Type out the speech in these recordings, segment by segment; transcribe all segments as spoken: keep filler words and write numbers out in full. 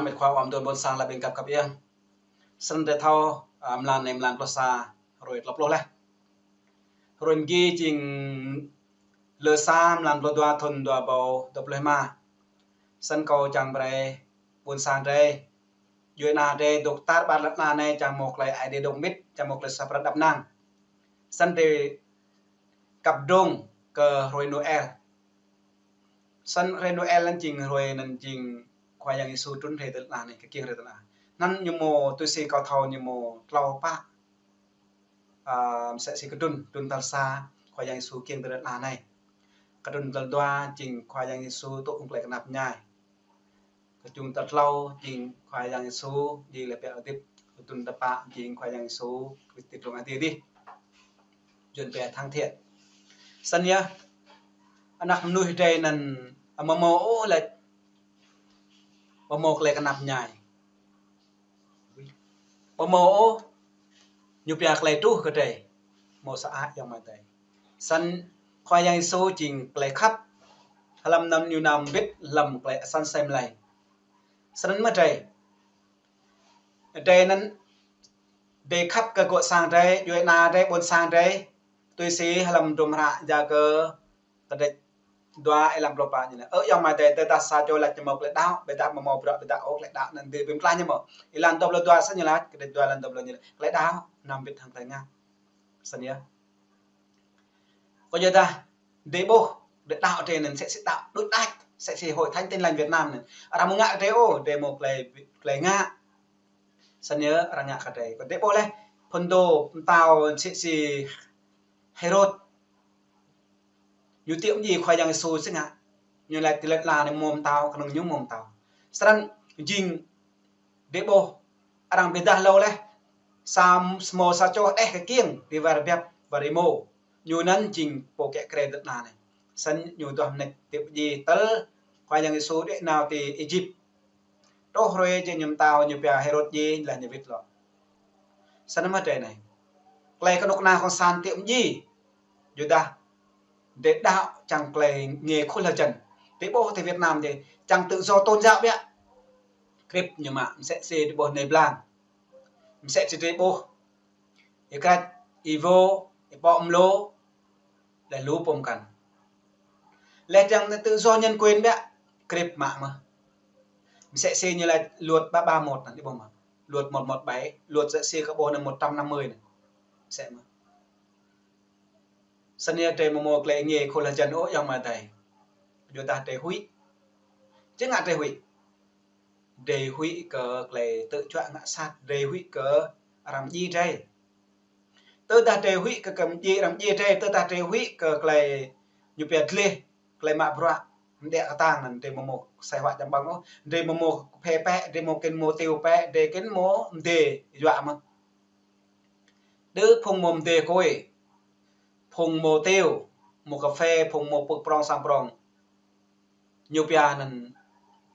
Mĕt khua ƀăm dôn ƀôn sang lăp ƀing găp găp yơh. Snăn drei thâo, a, mlan anei mlan pluh sa, hrơi tlâo pluh laih. Hrơi mgi jing lơ sa mlan pluh dua thŭn dua ƀâo dua pluh êma. Snăn kâo čang brei ƀôn sang drei, djuê ana drei dôk tar ƀar lăn ala anei čang mâo klei Aê Diê dôk mbĭt, čang mâo klei sa prăp đăp năng. Snăn drei kăp dơ̆ng kơ hrơi Noel. Snăn hrơi Noel anăn jing hrơi anăn jing Khua Yang Yêsu trŭn rai ti lăn ala anei, kkiêng rai ti lăn ala. Anăn ñu mâo tui si kâo thâo ñu mâo tlâo pă, a, msĕ si kdrŭn, kdrŭn tal sa Khua Yang Yêsu kkiêng ti lăn ala anei. Kdrŭn tal dua jing Khua Yang Yêsu tŭ hŏng klei knap mñai. Kdrŭn tal tlâo jing Khua Yang Yêsu djai leh pĕ hdĭp. Kdrŭn tal pă jing Khua Yang Yêsu Krist ti dlông adiê dih. Yuăn pia thăng thiên. Snăn yơh, anak mnuih drei anăn amâo mâo ôh lač, amâo mâo klei knap mñai. Amâo mâo ôh ñu pia klei truh kơ drei. Mâo sa ai ayŏng amai adei. Snăn Khua Yang Yêsu jing klei khăp, hlăm anăn ñu nao mbĭt hlăm klei asăn asei mlei. Snăn mơh drei. Drei anăn, drei khăp kơ gŏ sang drei, djuê ana drei, ƀôn sang drei. Tui si hlăm hdruôm hră Yakơ kdrêč dua êlan pluh pă ñu lač: Ơ ayŏng amai adei, tơdah sa čô lač ñu mâo klei đăo, ƀiădah amâo mâo bruă ƀiădah ôh, klei đăo anăn dưi bi mtlaih ñu mơ̆? Êlan dua pluh dua snăn ñu lač, kdrêč dua êlan dua pluh ñu lač: Klei đăo nao mbĭt hŏng klei ngă. Snăn yơh. Kyuadah drei ƀuh, drei đăo drei anăn msĕ si đăo đuč đač, msĕ si Hội Thánh Tin Lành Việt Nam anăn. Arăng amâo ngă kơ drei ôh, drei mâo klei, klei ngă. Snăn yơh arăng ngă kơ drei. Kơ drei ƀuh leh, phŭn dô mtao msĕ si Hêrôd. Ñu tiŏ mdjiê Khua Yang Yêsu si ngă. Ñu lač ti lăn ala anei mâo mtao, knŏng ñu mâo mtao. Snăn jing drei ƀuh arăng bi êdah êlâo leh. Sa, mâo sa čô hđeh kkiêng ti war biăp war êmô. Ñu anăn jing pô kiă kriê ti lăn ala anei. Snăn ñu duah mnêč tiŏ mdjiê tơl Khua Yang Yêsu đuĕ nao ti Êjip. Truh hruê jing ñu mtao ñu pia Hêrôd djiê, leh ñu wĭt lŏ. Snăn mơh drei anei. Klei knŭk kna cộng sản tiŏ mdjiê. Kyuadah drei đăo čang klei nge khul hơjăn. Drei ƀuh ti Việt Nam drei čang tự do tôn giáo biă. Krip ñu mă, msĕ si drei ƀuh anei blang. Msĕ si drei ƀuh Y-Krač, Y-Vô, Y-Pŏk Mlô, leh lu pô mkăn. Leh čang tự do nhân quyền biă, krip mă mơh. Msĕ si ñu lač luật ba ba một anăn, drei ƀuh mơh. Luật một một bảy, luật msĕ si kâo ƀuh anăn một trăm năm mươi anăn. Msĕ mơh. Snăn yơh drei amâo mâo klei nge khul hơjăn ôh ayŏng amai adei. Kyuadah drei huĭ. Či ngă drei huĭ. Drei huĭ kơ klei tơčuă ngă sat, drei huĭ kơ arăng mdjiê drei. Tơdah drei huĭ kơ, kơ mdjiê, arăng mdjiê drei, tơdah drei huĭ kơ klei ñu pia dleh, klei mă bruă, mđiă ktang anăn drei amâo mâo asei huă čăm ƀơ̆ng ôh, drei amâo mâo kphê pĕ, drei amâo kĭn mâo tiu pĕ, drei kĭn mâo mdê yuă mơh. Đơ phung mâo mdê kôi, phung mâo tiu, mâo kphê, phung mâo pưk prŏng sang prŏng. Ñu pia anăn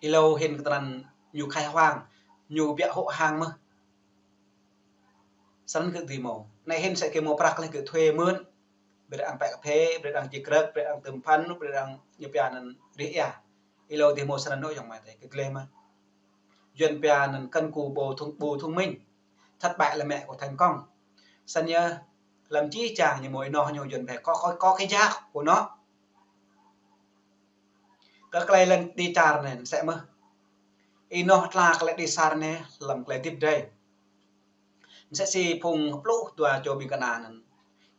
êlâo hĭn kơ tinăn ñu khai hoang, ñu biă hŏ hang mơh. Snăn gơ̆ dưi mâo. Anei hĭn msĕ kơ mâo prăk leh gơ̆ thuê mướn. Brei arăng pĕ kphê, brei arăng či krơ̆k, brei arăng tơm phăn, brei arăng ñu pia anăn rih ia. Êlâo dih mâo snăn ôh ayŏng amai adei, kơ dleh mơh. Yuăn pia anăn cần cù bồ thông, bồ thông minh. Thất bại là mẹ của thành công. Snăn yơh, hlăm jih jang ñu mâo ênoh ñu Yuăn pia có, có, có cái giá của nó. Kơ klei lŏn ti čar anei msĕ mơh. Ênoh tla klei ti čar anei hlăm klei hdĭp drei. Msĕ si phung pluh dua čô ƀĭng kna anăn.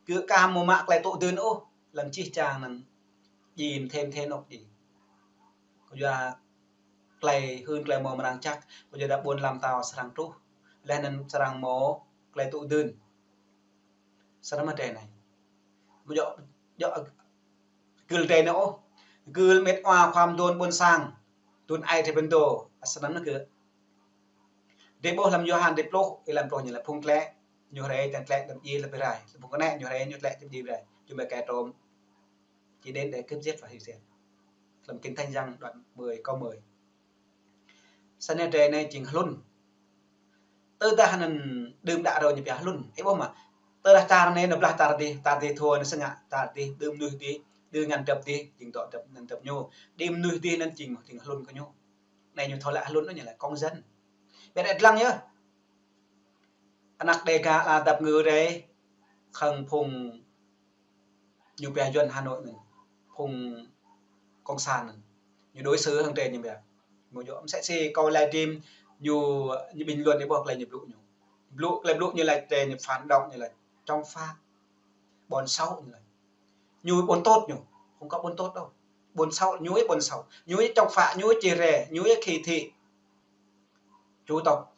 Gơ̆ ka mâo mă klei tŭ dưn ôh, hlăm jih jang anăn. Jing thêm thêm ôh jing. Kyua klei hưn klei mâo mrang jăk, kyuadah ƀuôn ala mtao srăng truh. Leh anăn srăng mâo klei tŭ dưn. Snăn mơh drei anei. Amâo djŏ, djŏ gưl drei anei ôh. Gưl mĕt wa khua mduôn ƀuôn sang. Duôn ai drei pơdô. Snăn mơh gơ̆. Drei ƀuh hlăm Yôhan dua pluh, êlan pluh ñu lač phung tlĕ, ñu rai čang tlĕ đăm djiê leh bi rai. Phung kơnĕ ñu rai ñu tlĕ đăm djiê bi rai. Jum ƀai kơ trôm. Chỉ đến để cướp giết và hủy diệt. Hlăm Kinh Thánh Giăng đoạn mười câu mười. Snăn drei anei jing hlŭn. Tơdah anăn đưm đă rơ ñu pia hlŭn. Ih ƀuh mơ̆. Tơdah čar anei nao blah čar dih, čar dih thua anăn sngă, čar dih, đưm mnuih dih, đưm ngăn dăp dih, jing dŏ dăp ngăn dăp ñu. Đưm mnuih dih anăn jing mơ̆ jing hlŭn kơ ñu. Anai ñu thâo laĭ hlŭn ñu laĭ công dân. Ƀiă đĕt lăng yơh. Anăk Đêga ala dăp ngư rai, khăng phung ñu pia Yuan Hà Nội anŭn, phung cộng sản anŭn. Ñu đối xử hăng tơlơi ñu pia. Mơ̆ yua mơsĕ si kâo livestream, ñu, ñu bình luận đi ƀuh tơlơi ñu blŭ ñu. Blŭ, tơlơi blŭ ñu laĭ tơlơi ñu phản động, ñu laĭ chống phá, ƀôn sâu ñu laĭ. Ñu ƀôn tốt ñu, không có ƀôn tốt đâu. Ƀôn sâu, ñu ƀôn sâu. Ñu chống phá, ñu chia rẽ, ñu khiêu khích chủng tộc.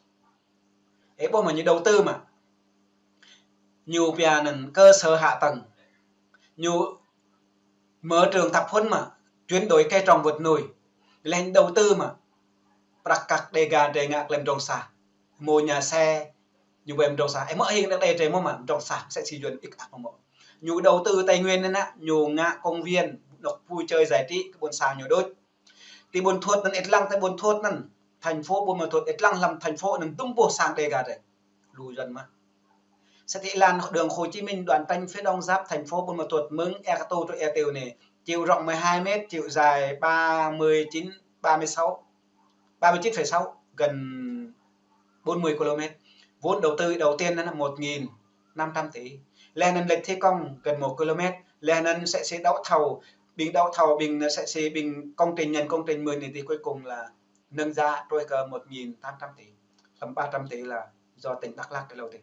Ê, ƀuh mơ̆ ñu đầu tư mơ̆. Ñu pia anŭn cơ sở hạ tầng. Ñu mở trường tập huấn mơ̆, chuyển đổi cây trồng vật nuôi. Lĕ đầu tư mơ̆. Prăk kăk Đêga drei ngă klem drông sa. Mua nhà xe, ñu ƀuh drông sa. Ê, mơ̆ hing anăk Đê drei mơ̆ mă drông sa, mơsĕ si Yuan ih ak mơ̆. Ñu đầu tư Tây Nguyên anŭn, ñu ngă công viên, anŏ vui chơi giải trí, kơ ƀôn sang ñu đôč. Ti Ƀuôn Thuột anŭn, ih lăng ti Ƀuôn Thuột anŭn, thành phố Buôn Ma Thuột, ih lăng lăm thành phố anŭn dŭm ƀuh sang Đêga drei. Lu dân mơ̆. Sat ih lăng đường Hồ Chí Minh đoạn tránh phía đông giáp thành phố Buôn Ma Thuột mơ̆ng Ea Kơ Tu truh Ea Tiêu anai, chiều rộng mười hai mét, chiều dài ba mươi chín, ba mươi sáu, ba mươi chín phẩy sáu, gần bốn mươi ki-lô-mét. Vốn đầu tư đầu tiên là một nghìn năm trăm tỷ. Lĕ anŭn lịch thi công gần một ki-lô-mét. Lĕ anŭn mơsĕ si đấu thầu, ƀing đấu thầu, ƀing mơsĕ si ƀing công trình nhận công trình mười nghìn tỷ, cuối cùng là nâng giá trôi kơ một nghìn tám trăm tỷ. Lăm ba trăm tỷ là do tỉnh Đắk Lắk để đầu tư.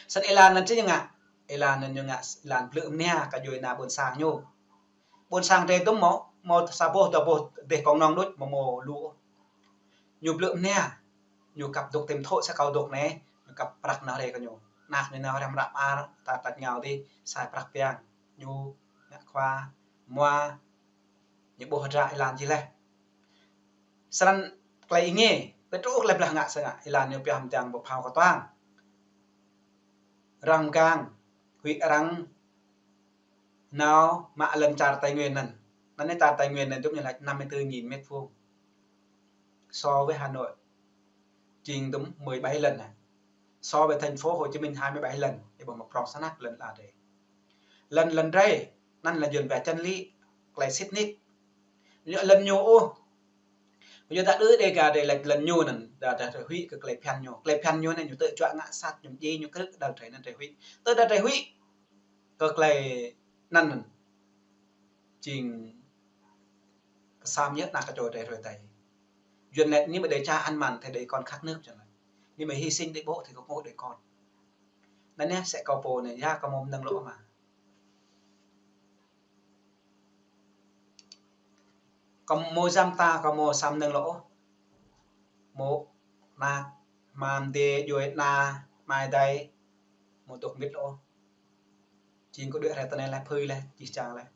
Sat ih lăng anŭn či ñu ngă, ih lăng anŭn ñu ngă, ih lăng blư̆ mơnia kơ djuai ana ƀôn sang ñu. Ƀôn sang drei dŭm mơ̆, mơ̆ sa boh, dua boh, dêh kông nong đôč, mơ̆ mơ̆ lu. Ñu blư̆ mơnia, ñu kăp dŏ tìm thổ sa kâo dŏ anai, ñu kăp prăk nao rai kơ ñu. Anăk ñu nao rai mơrăp ar, ta tač ngao dih, sai prăk piăng. Ñu ngă khua, mua, ñu ƀuh hơdră ih lăng či laih. Srăng tơlơi ih ngă, pơtruh tơlơi blah ngă sơngă, ih lăng ñu pia hăm tiang pơphao kơ tuang. Răng mgang, huĭ arăng nao mă lŏn čar Tây Nguyên anŭn. Anŭn anai čar Tây Nguyên anŭn dŭm ñu laĭ năm mươi tư nghìn mét vuông. So với Hà Nội, jing dŭm mười bảy lần anai. So với thành phố Hồ Chí Minh hai mươi bảy lần. Ih ƀuh mơ̆ prong sa anăk lŏn ala drei. Lŏn, lŏn drei, anŭn lŏn Yuan pia chân lý, tơlơi sĭt nik. Ñu lŏn ñu ôh. Yua dah đơ Đêga drei laĭ lŏn ñu anŭn, dah, dah drei huĭ kơ tơlơi phiăn ñu. Tơlơi phiăn ñu anai ñu tơčuă ngă sat, ñu djai ñu krư̆, đah drei anŭn drei huĭ. Tơdah drei huĭ kơ tơlơi anŭn anŭn, jing pơsăm yơh anăk kơ čô drei ruai tơlơi. Yuan laĭ nếu mà để cha ăn mặn thì để con khát nước, Yuan laĭ. Nếu mà hy sinh để bố thì có bố để con. Anŭn yơh, sĕ kâo pô anai, ya kâo mơ̆ mơnơ̆ng lŏ mă. Kâo mơ̆ jăm ta, kâo mơ̆ sa mơnơ̆ng lŏ ôh. Mơ̆ anăk, mơ̆ dê, djuai ana, amai adơi, mơ̆ dŏ mĭt lŏ ôh. Jing kơ đuaĭ rai tơ anai laih, phơi laih, čih čang laih.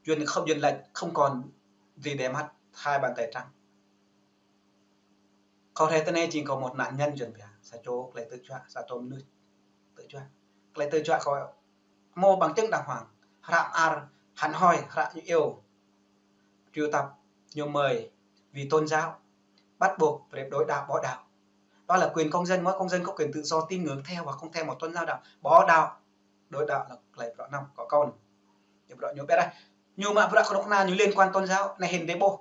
Yuan khŏm, Yuan laĭ không còn gì để mất, hai bàn tay trắng. Kâo rai tơ anai jing kâo một nạn nhân, Yuan pia. Sa čô tơlơi tơčuă, sa čô mơnuih tơčuă. Tơlơi tơčuă kâo mơ̆ bằng chứng đàng hoàng. Hră mơar, hăn hoi, hră ñu iâu, triệu tập, ñu mời vì tôn giáo. Bắt buộc phải đổi đạo, bỏ đạo. Đó là quyền công dân, mỗi công dân có quyền tự do tín ngưỡng theo hoặc không theo một tôn giáo nào. Bỏ đạo, đổi đạo là tơlơi bruă anăm, kơ kâo. Ñu bruă ñu ƀiă dah. Ñu mă bruă kơnuk kơna ñu liên quan tôn giáo, anai hĭn drei ƀuh.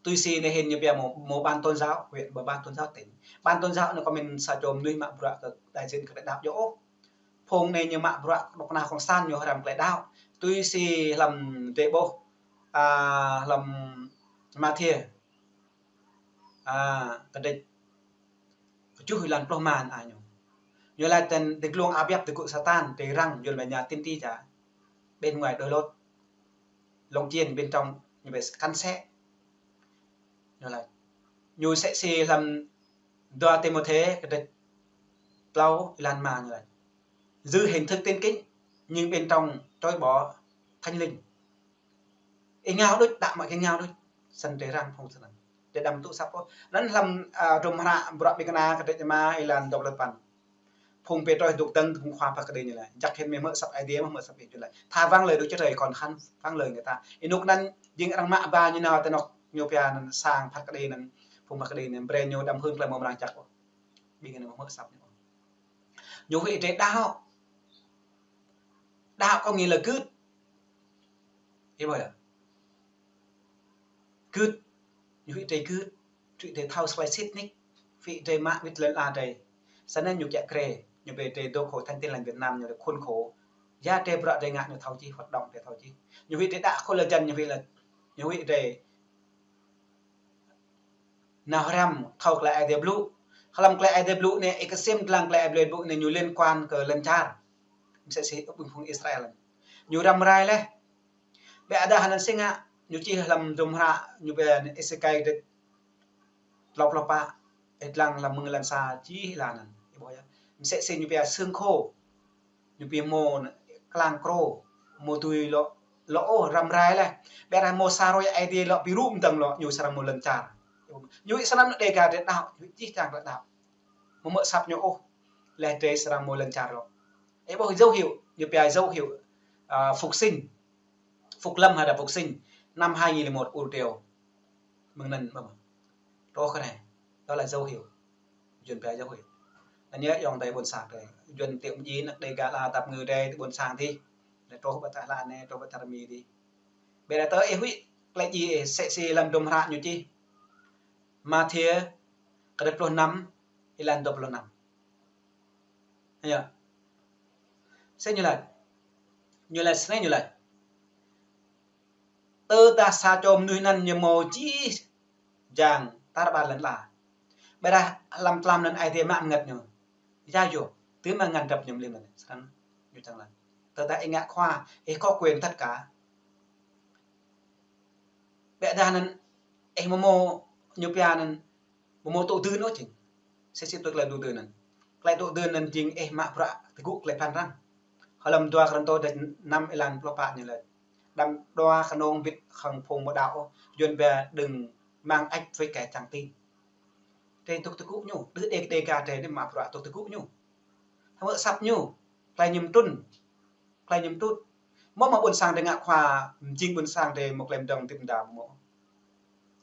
Tui si anai hĭn ñu pia mơ̆, mơ̆ ban tôn giáo huyện, mơ̆ ban tôn giáo tỉnh. Ban tôn giáo anai kâo mĭn sa čô mơnuih mă bruă kơ đại diện kơ tơlơi đăo djơ̆ ôh. Phung anai ñu mă bruă kơnuk kơna cộng sản ñu hrăm tơlơi đăo. Tui si lăm drei ƀuh, a, lăm Mathiơ, a, kơdrêč kơjuh, êlan pluh rơma a ñu. Ñu laĭ tơ̆n tơglông áp yap tơgŭ Satan, drei răng, Yuan laĭ nhà tiên tri giả. Bên ngoài đôi lốt, lông chiên, bên trong ñu ƀĕ cắn xé. Ñu laĭ. Ñu mơsĕ si lăm dua Timôthê kơdrêč klâo êlan rơma ñu laĭ. Giữ hình thức tín kính, nhưng bên trong chối bỏ Thánh Linh. Ih ngao đôč, đăo mă ih ngao đôč. Săn drei răng phung săn anŭn. Drei đăm tŭ săp ôh. Anŭn lăm, a, hră Bruă Ƀing Kơna kơdrêč rơma êlan dua pluh păn. Phung Pêtrôs dŏ dơ̆ng phung khua phat kơđi ñu laĭ. Jăk hĭn mơ̆ hmư̆ săp Aê Diê, mơ̆ hmư̆ săp Yêsu laĭ. Tha wăng lời Đức Chúa Trời còn hơn văng lời người ta. Ênuk anŭn jing arăng mă ba ñu nao tơ anŏ ñu pia anŭn sang phat kơđi anŭn. Phung phat kơđi anŭn brơi ñu đăm hưn tơlơi mơak mơrang jăk ôh. Ƀing anŭn mơ̆ hmư̆ săp ñu ôh. Ñu huĭ drei đăo. Đăo có nghĩa là gưt. Ih ƀuh yơh. Gưt. Ñu huĭ drơi gưt, huĭ drơi thâo sơlai sĭt nik, huĭ drơi mă wĭt lŏn ala drơi. Sơnăn ñu kiă krê, ñu brơi drơi dŏ khối thành tin lành Việt Nam ñu lĕ khuôn khổ. Ya drơi bruă drơi ngă ñu thâo čih, hoạt động drơi thâo čih. Ñu huĭ drơi đă khul lŏn jăn ñu huĭ lĕ, ñu huĭ drơi nao hrăm thâo tơlơi Ơi Adai blŭ. Hlăm tơlơi Ơi Adai blŭ anai, ih kơsem dlăng tơlơi Ơi Adai blŭ anai ñu liên quan kơ lŏn čar. Msĕ si ƀing phung Israel. Ñu răm rai laih. Ƀiădah anŭn si ngă, ñu čih hlăm hdruôm hră, ñu brơi Êsêkiel dêh tlâo pluh pă, ih dlăng hlăm mơ̆ng lan sa čih lan anŭn. Ih ƀuh yơh. Msĕ si ñu brơi xương khô. Ñu brơi hmâo klang krô, hmâo tui lŏ, lŏ ôh răm rai laih. Ƀiădah hmâo sa hrơi Ơi Adai lŏ brơi rŭ mơdơ̆ng lŏ, ñu srăng hmâo lŏn čar. Ñu huĭ sơnăn Đêga drơi đaŏ, ñu huĭ čih čang drơi đaŏ. Hmâo mơ̆ asăp ñu ôh, laih drơi srăng hmâo lŏn čar lŏ. Ih ƀuh dấu hiệu, ñu brơi dấu hiệu, à, phục sinh. Phục lâm hay là phục sinh năm hai nghìn lẻ một ur triều. Mơ̆ng anŭn mơ̆. Truh kơ anai. Đó là dấu hiệu. Yuan brơi dấu hiệu. Anŭn yơh ayŏng adơi ƀôn sang drơi. Yuan tiŏ mơji anăk Đêga la tap ngư drơi ƀôn sang dih. Lĕ truh ƀơi tơlơi anai, truh ƀơi tơlơi mi dih. Ƀiădah tơ ih huĭ, tơlơi djai ih, msĕ si hlăm hdruôm hră ñu čih. Mathiơ, kơdrêč pluh năm, êlan dua pluh năm. Yơh. Msĕ ñu laĭ. Ñu laĭ, msĕ ñu laĭ. Tơdah sa čô mơnuih anŭn ñu hmâo jih jang tar ƀar lŏn ala. Ƀiădah hlăm tlam anŭn Ơi Adai mă mơngăt ñu. Ya yua, tui mă ngăn drăp ñu mơlim anŭn. Srăng ñu čang laĭ. Tơdah ih ngă khua, ih có quyền tất cả. Ƀiădah anŭn, ih hmâo hmâo ñu pia anŭn, hmâo hmâo tŭ dưn ôh jing. Msĕ si tui tơlơi tŭ dưn anŭn. Tơlơi tŭ dưn anŭn jing ih mă bruă tơgŭ tơlơi pơphan arăng. Hlăm dua Kôrintô dêh năm êlan pluh pă ñu laĭ. Đăm đua kơnơ̆ng bĭt hăng phung ƀu đaŏ ôh, Yuan brơi đừng mang ách với kẻ chẳng tin. Drơi dŏ tơgŭ ñu, đơ Đê-, Đêga drơi anai mă bruă dŏ tơgŭ ñu. Hmâo asăp ñu, tơlơi ñu mtrŭn, tơlơi ñu mtrŭt. Mơ̆ mă ƀôn sang drơi ngă khua, mjing ƀôn sang drơi hmâo tơlơi mơdơ̆ng tĭp mơda mơ̆.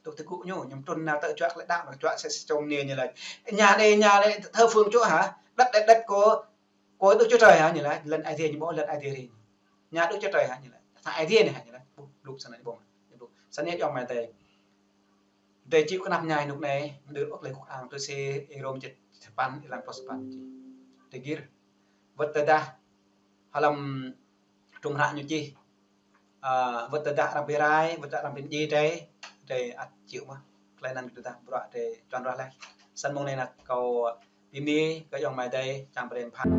Dŏ tơgŭ ñu, ñu mtrŭn nao tơ čuă tơlơi đaŏ, čuă msĕ si čô mơnuih ñu laĭ. Nhà này, nhà này, thờ phượng Chúa hả? Đất, đất, đất của, của Đức Chúa Trời hả? Ñu laĭ, lŏn Ơi Adai ñu ƀuh, lŏn Ơi Adai ri. Nhà Đức Chúa Trời hả? Ñu laĭ. Thơ Ơi Adai anai hả? Ñu laĭ. Ƀuh, ƀuh, sơnăn ñu ƀuh. Ƀuh. Sơnăn ayŏng amai adơi. Drơi čih kơnap ñai rơnŭk anai, mơdưr ôh tơlơi Khua Yang tui si Rôm čih sapăn, êlan pluh sapăn čih. Drơi gir. Wơ̆t tơdah hlăm hdruôm hră ñu čih. À, wơ̆t tơdah arăng brơi rai, wơ̆t tơdah arăng brơi mơji drơi, drơi ăt čih mơ̆. Tơlơi anŭn tơdah bruă drơi čuăn ruah laih. Sơnăn mơ̆ng anai nă kâo bơni kơ ayŏng amai adơi, čang brơi pơphan.